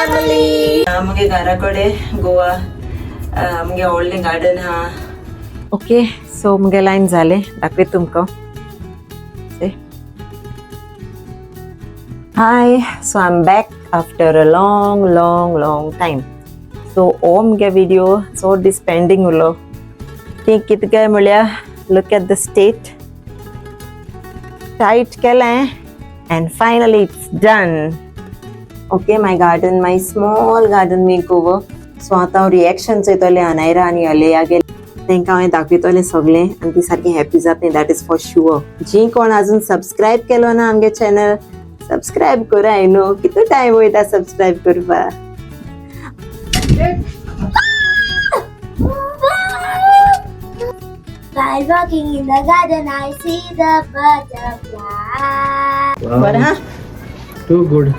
Family. मुगे घरा कडेन गोवा मुगे व्हडलें गार्डन आहा. ओके, सो मुगे लायन जालें, दाखयता तुमकां. Hi, so I am back after a long long long time. So हो मुगे विडियो चड दीस पेंडींग उरलो. ती कितें काय म्हळ्यार, look at the state. Tight केलें and finally it's done. Okay, my garden, my small garden makeover. So आतां हांव रिएक्शन चोयतलें अनायरा आनी अलेया गेले. तांकां हांवें दाखयतलें सगळें आनी ती सारकी हॅपी जातली, that is for sure. जी कोण अजून सबस्क्रायब केलो ना आमगे चॅनल, सबस्क्रायब करा न्हू. कितू टायम वयता सबस्क्रायब करपाक? While walking in the garden, I see the butterfly. बरं हा. Too good.